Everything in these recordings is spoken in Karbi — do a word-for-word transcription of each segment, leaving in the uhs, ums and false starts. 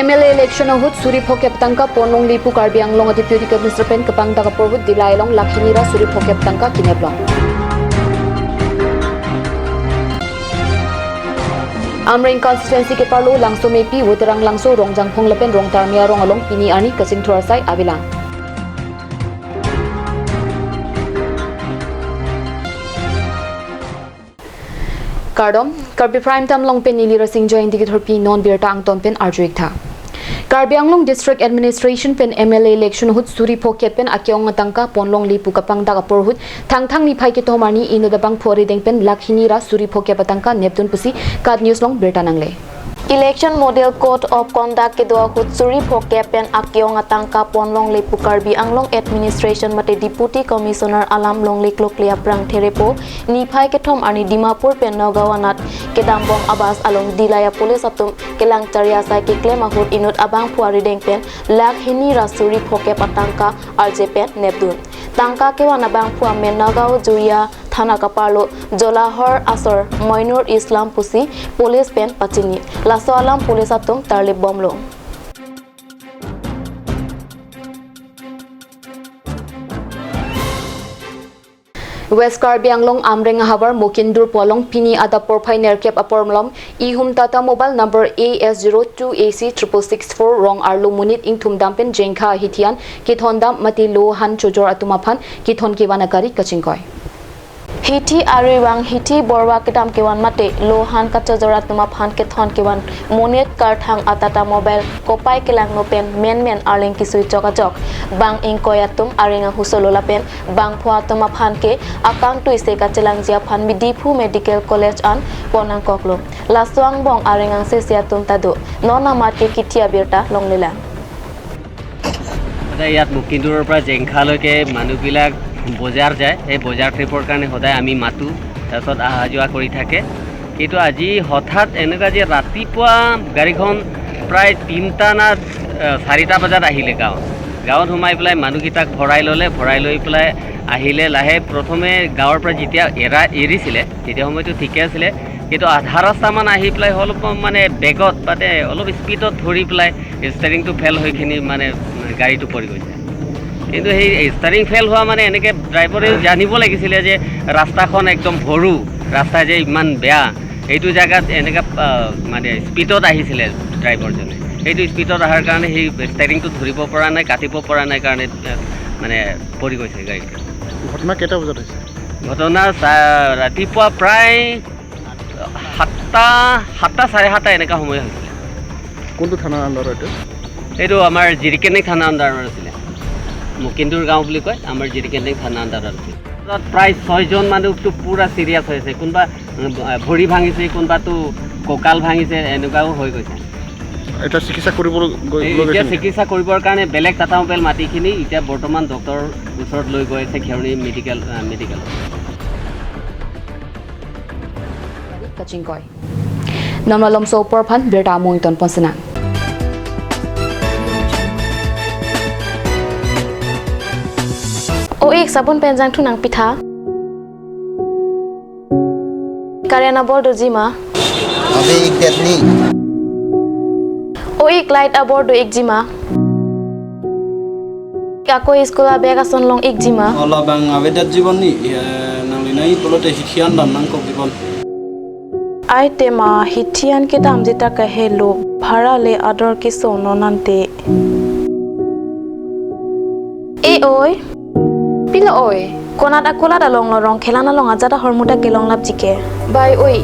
M L A election ahut suri phokep tangka ponlongle pu Karbi Anglong a Deputy Commissioner pen kapangdak apor ahut Dillai along lakh hini ra suri phokep tangka kineplong. Amreng constituency keparlo Langsomepi, Voterang Langso, Rongjangphong lapen Rongtarmi arong along pini arni kachingthur asai avelang. Kardom, Karbi Prime Time along pen neli Rasing Jain, digi thorpi non birta angton pen arju-ik tha. Karbi Anglong District Administration pen M L A election ahut suri phokep pen ake-ong atangka ponlongle pu kapangdak apor ahut Thangthang niphai kethom arni inut abangphu arideng pen lakh hini ra suri phokep atangka nepdun pusi KAT News along birta nangle. Election Model Code of Conduct kedo ahut suri phokep pen ake-ong atangka ponlongle pu Karbi Anglong Administration mate Deputy Commissioner alam longle klokle aphrang Therepo niphai kethom arni Dimapur pen Nagaon anat kedambom a-bus along Dillai a-police atum kelang chari asai keklem ahut inut abangphu arideng pen lakh hini ra suri phokep atangka arje pen nepdun. Tangka kevan abangphu amen Nagaon Juria Thana kaparlo Jolahor asor Moinur Islam pusi police pen pachini. Laso alam police atum tarlip bomlo. West Karbi Anglong Amreng ahavar Mokindur pu along pini adap porphai nerkep apor malom ihum Tata Mobile number A S zero two A C triple six four rong arlo monit ingthum dam pen jengkha ahithi an kethon dam mate lohan chojor atum aphan kethon kevan agari kachingkoi. Hithi arivang Hithi Borwa kedam kevan mate lohan kachojor atum aphan kethon kevan monit karthang a-Tata Mobile kopai kelangno pen menmen arleng kisui chok ajok. Bang ingkoi atum areng ahusolo lapen bangpho atum aphan ke akangtui se kachelangji aphan Diphu Medical College an pon nangkoklo. Laso angbong areng angsese atum ta do. Non amat ke kithi abirta longlelang. সদায় ইয়াত মুকিন্দুৰৰ পৰা জেংখালৈকে মানুহবিলাক বজাৰ যায়। সেই বজাৰ ট্ৰিপৰ কাৰণে সদায় আমি মাতো, তাৰপিছত অহা যোৱা কৰি থাকে। কিন্তু আজি হঠাৎ এনেকুৱা যে ৰাতিপুৱা গাড়ীখন প্ৰায় তিনিটা না, আহ, চাৰিটা বজাত আহিলে গাঁৱত। গাঁৱত সোমাই পেলাই মানুহকেইটাক ভৰাই ল'লে, ভৰাই লৈ পেলাই আহিলে। লাহে প্ৰথমে গাঁৱৰ পৰা যেতিয়া এৰা, এৰিছিলে, তেতিয়া সময়টো ঠিকে আছিলে, কিন্তু আধা ৰাস্তামান আহি পেলাই অলপ মানে বেগত, মানে অলপ স্পীডত ধৰি পেলাই ষ্টেৰিংটো ফেল হৈ কিনি মানে গাড়ীটো পৰি গৈছে। কিন্তু সেই ষ্টেৰিং ফেল হোৱা মানে এনেকে ড্ৰাইভাৰেও জানিব লাগিছিলে যে ৰাস্তাখন একদম সৰু, ৰাস্তা যে ইমান বেয়া, এইটো জেগাত এনেকে, আহ, মানে স্পীডত আহিছিলে ড্ৰাইভাৰজনে। সেইটো স্পীডত অহাৰ কাৰণে সেই ষ্টেৰিংটো ধৰিব পৰা নাই, কাটিব পৰা নাই কাৰণে, আহ, মানে পৰি গৈছে গাড়ীটো। ঘটনা কেইটা বজাত হৈছে? ঘটনা চা-, ৰাতিপুৱা প্ৰায় সাতটা, সাতটা, চাৰে সাতটা এনেকা সময় হৈছিলে। কোনটো থানাৰ আণ্ডাৰত এইটো? এইটো আমাৰ জিৰিকেনেং থানা আণ্ডাৰত আছিলে। মুকিন্দুৰ গাঁও বুলি কয়, আমাৰ জিৰিকেনেং থানা আণ্ডাৰত আছিলে। তাত প্ৰায় ছয়জন মানুহটো পূৰা ছিৰিয়াছ হৈ আছে। কোনোবা, উম, ভৰি ভাঙিছে, কোনোবাটো কঁকাল ভাঙিছে, এনেকুৱাও হৈ গৈছে। এতিয়া চিকিৎসা কৰিব গৈ-, এই লৈ এতিয়া গৈছে নেকি? চিকিৎসা কৰিবৰ কাৰণে বেলেগ টাটা মবাইল মাতি কিনি এতিয়া বৰ্তমান ডক্টৰৰ ওচৰত লৈ গৈ আছে খেৰণি মেডিকেল, আহ, মেডিকেলত। Kachingkoi. Non malomso apor aphan birta amung ington pon sinang. O-ik, sabun pen jangthu nangpitha. Current abor doji ma? Ave-ik det ni. O-ik, light abor do-ikji ma? Ako school abag ason long-ikji ma? O labang avedetji bon ni, eh, nangli nai pulote hithi an dam nangkokji bon. Ai tema, hithi an kedamji ta kahelo, bhara le ador keso non ante. E oi. Pilo oi. Konat akulat along lo Rongkhelan along ajat ahormu ta kelong lapji ke? Bai oi.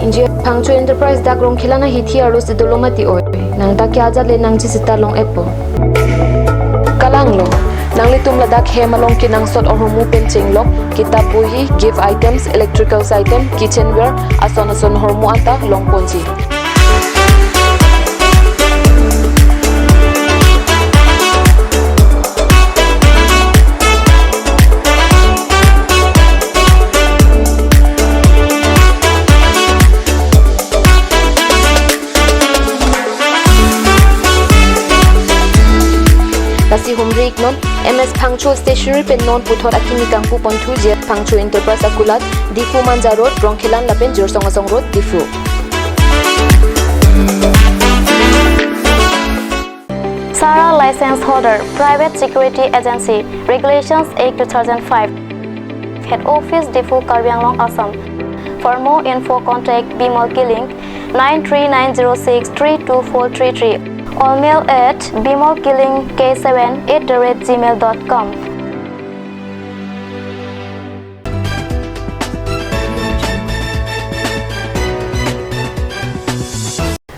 Ingjir Phangcho Enterprise dak Rongkhelan ahithi arlo si dolo mati oi. Nang ta ke ajat le nangji sita long-etpo. Kalang lo. Nanglitum ladak hem along kenangsot ahormu pen chenglok, kitap bohi, gift items, electricals item, kitchenware, ason ason ahormu anta longponji. Lasi humri-iknon, M S Phangcho Stationery pen non puthot akimi kangpu ponthu J S Phangcho Enterprise akulat, Diphu Manja Road, Rongkhelan lapen Jorsong Asong Road, Diphu. Tara license holder, private security agency, Regulations Act two thousand five. Head office Diphu, Karbi Anglong, Assam. For more info, contact Bimal Killing, nine three nine zero six three two four three three, or mail at bimal killing k seven at the rate gmail dot com.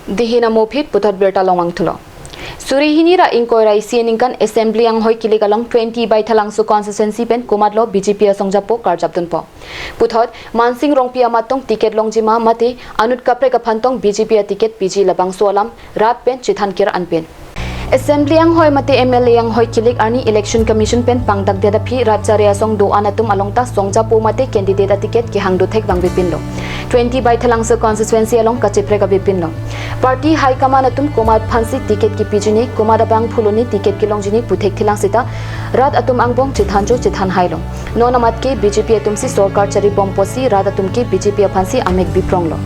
Dihina Mopit puthot birta longvang thulo. Suri hini ra ingkoi ra isi aningkan Assembly anghoi kilik along twenty Baithalangso constituency pen komatlo B J P asong japo karjap dunpo. Puthot Mansing Rongpi amat tong ticket longjima mate anut kaprek aphan tong B J P aticket piji labangso alam rat pen chethan kir anpin. Assembly anghoi mate M L A anghoi kilik arni Election Commission pen pangdakdet aphi rat chare asong do-an atum along ta song japo mate candidate aticket kehang dothek vangvepinlo. Twenty Baithalangso constituency along kacheprek avepinlo. Party high command atum komat aphansi ticket kipijine, komat abang phuloni ticket kelongjine puthek thelang seta rat atum angbong chethanjo chethan hailo. Non amat ke B J P atumsi sorkar charibom pusi rat atum ke B J P aphansi amek bipronglo.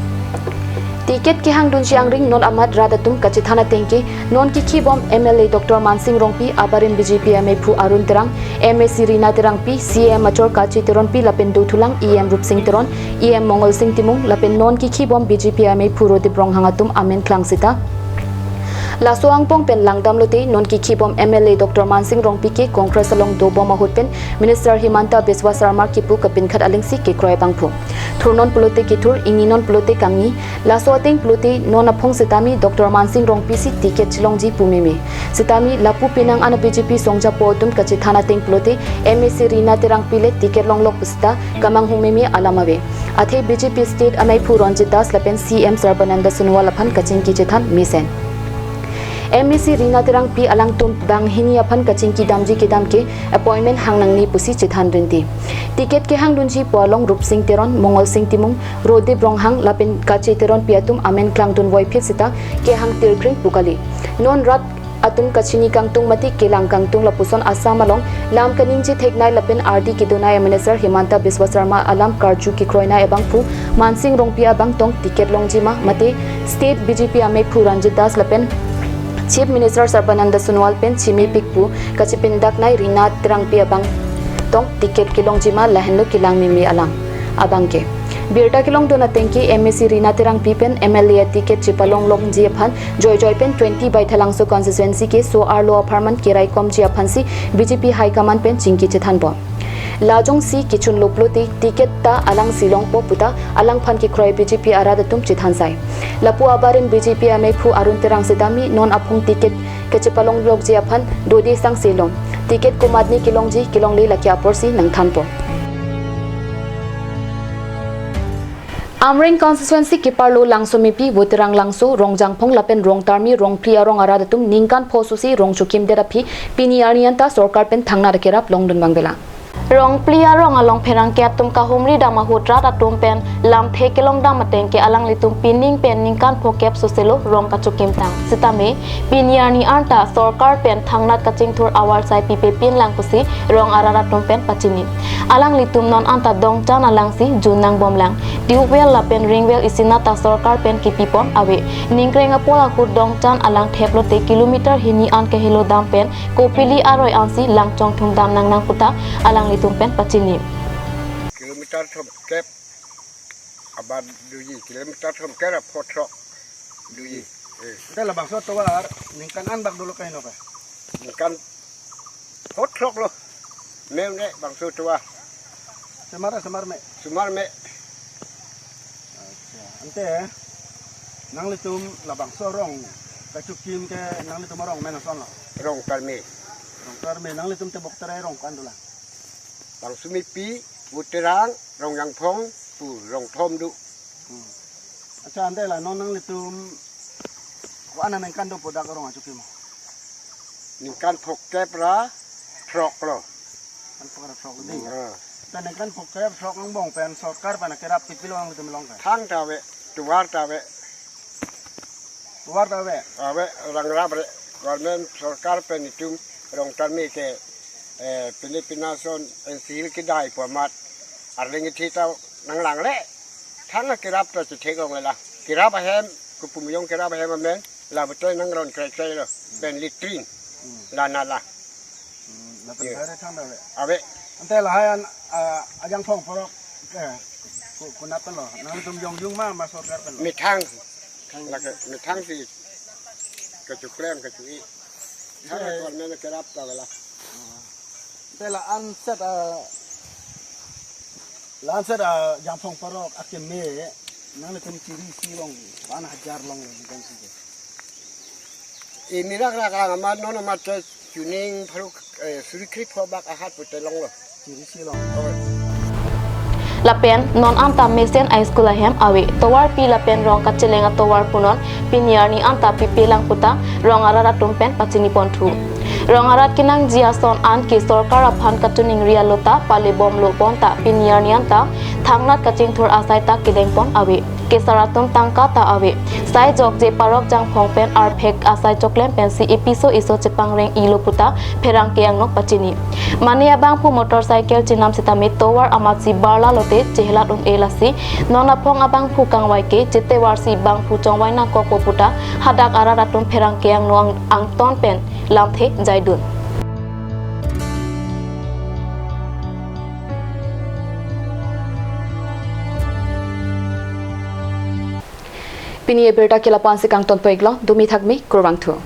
Ticket kehang dunji angring non amat rat atum kachethan ateng ke non kikhibom M L A Doctor Mansing Rongpi, abarim B J P ameiphu Arun Terang, M A C Rina Terangpi, C E M achor Kache Teronpi lapen dothulang E M Rupsing Teron, E M Mongol Sing Timung lapen non kikhibom B J P ameiphu Rodip Ronghang atum amen klang seta laso angbong pen langdamlote non kikhibom M L A Doctor Mansing Rongpi ke Congress along dobom ahut pen Minister Himanta Biswa Sarma kipu kapinkhat alingsi kekroi abangphu. Thurnon pulote kethur, ingninon pulote kangni, laso ateng pulote non aphong setame Doctor Mansing Rongpisi ticket chelongji pu meme. Setame lapu penang an B J P song japo atum kachethan ateng pulote M A C Rina Terangpi le ticket longlok pu seta kamanghumeme alam ave. Athe B J P State ameiphu Ranjit Das lapen C M Sarbananda Sonowal aphan kachingki chethan mesen. M A C Rina Terangpi alangtum banghini aphan kachingki damji kedam ke appointment hang nangne pusi chethan rinti. Ticket kehang dunji pu along Rupsing Teron, Mongol Sing Timung, Rodip Ronghang lapen Kache Teronpi atum amen klangdun voiphit seta kehang tirkring pu kali. Non rat atum kachini kangtung mate kelang kangtung lapuson Assam along lam kaningje theknei lapen ardi kedonei a Minister Himanta Biswa Sarma alam karju kekroinei abangphu Mansing Rongpi abang tong ticket longjima mate State B J P ameiphu Ranjit Das lapen Chief Minister Sarbananda Sonowal pen chimepik pu kachepindaknei Rina Terangpi abang tong ticket kelongjima lahenlo kelang meme alam abangke. Birta kelongdun ateng ke M A C Rina Terangpi pen M L A aticket chepalonglongji aphan joijoi pen twenty Baithalangso constituency ke so-arlo apharman keraikomji aphansi B J P high command pen chingki chethanbom. Lajongsi kechunlo pulote ticket ta alangsi longpo puta alangphan kekroi B J P arat atum chethansai. Lapu abarim B J P ameiphu Arun Terang setame non aphong ticket kachepalonglokji aphan dode sangse long. Ticket komatne kelongji kelongle lake aporsi nangthanpo. Amreng constituency keparlo Langsomepi, Voterang Langso, Rongjangphong lapen Rongtarmi, Rongphli arong arat atum ningkan pho susi rong chokimdet aphi pini arni anta sorkar pen thangnat akerap longdun vangbela. Rongphli arong along pherangke atum kahumri dam ahut rat atum pen lamthe kelongdam ateng ke alanglitum pining pen ningkan phokep suselo rong kachokimtang. Sitame pini arni anta sorkar pen thangnat kachingthur avarsai pipepin lang pusi rong arat atum pen pachini. Alanglitum non anta Dongchan alangsi jun nangbomlang. Tubewell lapen ringwell isi nata sorkar pen kipipon ave. Ningkreng apor ahut Dongchan alang theplote kilometer hini an kehelo dam pen kopili aroi ansi lang chongthum dam nangnang puta alanglitum pen pachini. Kilometer thomkep aban doji, kilometer thomkep ra pho throk doji. Eh. Ante labangso tovar ningkan an bak dolo kaino ka? Ningkan pho throk lo. Me ne bangso tovar. Semar, semar me. Semar me. Acha, ante nanglitum labangso rong kachokim ke nanglitum arong men asonlo? Rongtarmi. Rongtarmi, nanglitum tebok terai rong ko-an dolang? Langsomepi, Voterang, Rongjangphong pu rong thom do. Hmm. Acha, ante la non nanglitum ko-an aningkan dopo dak rong achokim? Ningkan phokep ra throk lo. Ningkan phokep ra throk lo dei. Hmm. Ta ningkan phokep ra throk angbong pen sorkar pen akerap pipilo nanglitum along ke? Thang ta ave, tovar ta ave. Tovar ta ave? Ave, rangrap re. Government sorkar pen itum Rongtarmi ke, eh, pine pina ason N C Hill kedai pu amat arleng ithi ta nanglangle. Thang akerap ta chethek longle la. Kerap ahem, kopumjong kerap ahem amen, laputhot nangron krekrelo, pen latrine. La nala. Hmm, lapen Iya. Lahai thang da ave. Ave. Ante lahai an, ah, ajangphong parok, eh, ku-, konat pen lo. Nangtum jongjung ma, ma sorkar pen lo. Methang. Lake methang si. Kechuklem, kechu-i. Thang Iya. Kon nene kerap ta vela. Ante la-an set, ah, la-an set, ah, jangphong parok akeme, nanglitum chiri isi along, one hajar along lo, kan si. Emirak rak lang amat non amat ke chuning pharuk, eh, suri kri pho bak ahat pute longlo. Chiri isi along. Oh. Lapen non anta mesen a school ahem ave tovarpi lapen rong kacheleng atovar punon pini arni anta pipe lang puta rong arat atum pen pachini ponthu. Rong arat kenangji ason an ke sorkar aphan kachiningri alota pale bomlo bonta pini arni anta thangnat kachingthur asai ta kedeng pon ave. Kesar atum tangka ta ave. Sai jokje parok jangphong pen arphek asai choklem pensi episo eso chepangreng-ilo puta pherangke angno pachini. Mane abangphu motorcycle chenam sitame tovar amatsi barla lote chehelat un-e lasi non aphong abangphu kangvai ke chetevarsi bangphu chongvai nangkokpo puta hadak arat atum pherangke angno ang-, angton pen lamthe jaidun. Pini abirta ke la-an si kangtonpo iklo, dumi thakmi, kurvangthu.